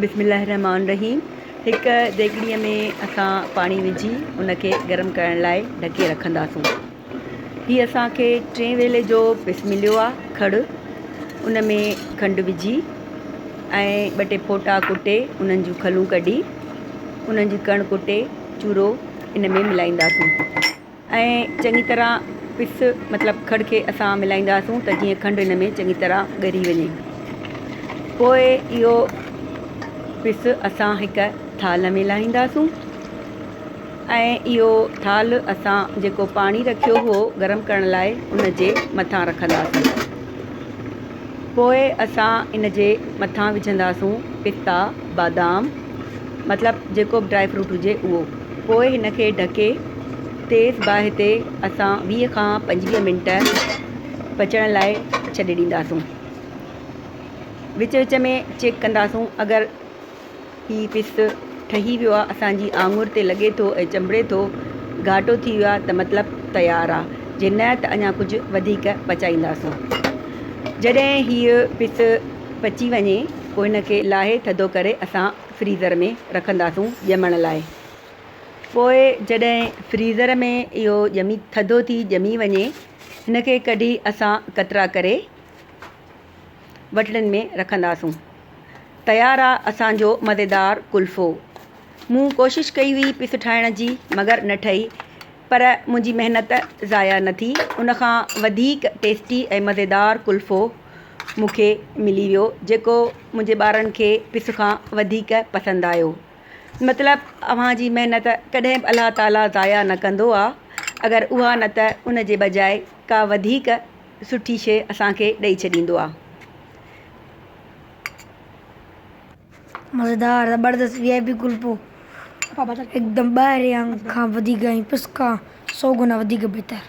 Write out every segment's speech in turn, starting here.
بسم الله الرحمٰن الرحيم هڪ ديڳڙي ۾ اسان پاڻي وجهي ان کي گرم ڪرڻ لاء ڍڪي رکنداسون. هي اسان کي ٽئين ويلي جو پس مليو آ کڙ ان ۾ کنڊ وجهي ۽ ٻه ٽي ڦوٽا ڪٽي انهن جون کلون ڪڍي انهن جي ڪڻ ڪٽي چورو ان ۾ ملائينداسون. ۽ چڱي طرح پس مطلب کڙ کي اسان ملائينداسون ته جيئن کنڊ ان ۾ چڱي طرح ڳري وڃي. پوء اهو پس اسان هڪ ٿالهه ۾ لاهينداسون ۽ اهو ٿالهه اسان جيڪو پاڻي رکيو هو گرم ڪرڻ لاء ان جي مٿان رکنداسون. پوء اسان ان جي مٿان وجهنداسون پستا، بادام مطلب جيڪو به ڊرائي فروٽ هجي اهو. پوء هن کي ڍڪي تيز باهه تي اسان 20 کان 25 منٽ پچڻ لاء ڇڏي ڏينداسون. وچ وچ ۾ چيڪ ڪنداسون اگر هي پس ٺهي ويو آهي اسان جي آڱر تي لڳي ٿو ۽ چنبڙي ٿو گهاٽو ٿي ويو آهي ته مطلب تيار آهي جي نه ته اڃا ڪجهه وڌيڪ پچائينداسون. جڏهن هيء پس پچي وڃي پوء هن کي لاهي ٿڌو ڪري اسان فريزر ۾ رکنداسون ڄمڻ لاء. پوء جڏهن فريزر ۾ اهو ڄمي ٿڌو ٿي ڄمي وڃي هن کي ڪڍي اسان قطرا ڪري وٽڙين ۾ رکنداسون. تيار آ اسان جو مزيدار قلفو. مون ڪوشش ڪئي هئي پس ٺاهڻ جي مگر نه ٺهي پر منهنجي محنت ضايع نه ٿي ان کان وڌيڪ ٽيسٽي ۽ مزيدار قلفو مون کي ملي ويو جيڪو منهنجي ٻارن کي پس کان وڌيڪ پسند آيو. مطلب اوهان جي محنت ڪڏهن به الله تعالي ضايع نه ڪندو آ اگر اها نه ته ان جي بجاء ڪا وڌيڪ سٺي شي اسان کي ڏئي ڇڏيندو آ. مزيدار زبردست وي آء پي قلفو هڪدم ٻاهريان کان وڌيڪ ۽ پس کان سو گنا وڌيڪ بهتر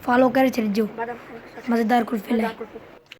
فالو ڪري ڇڏجو مزيدار قلفي لاء.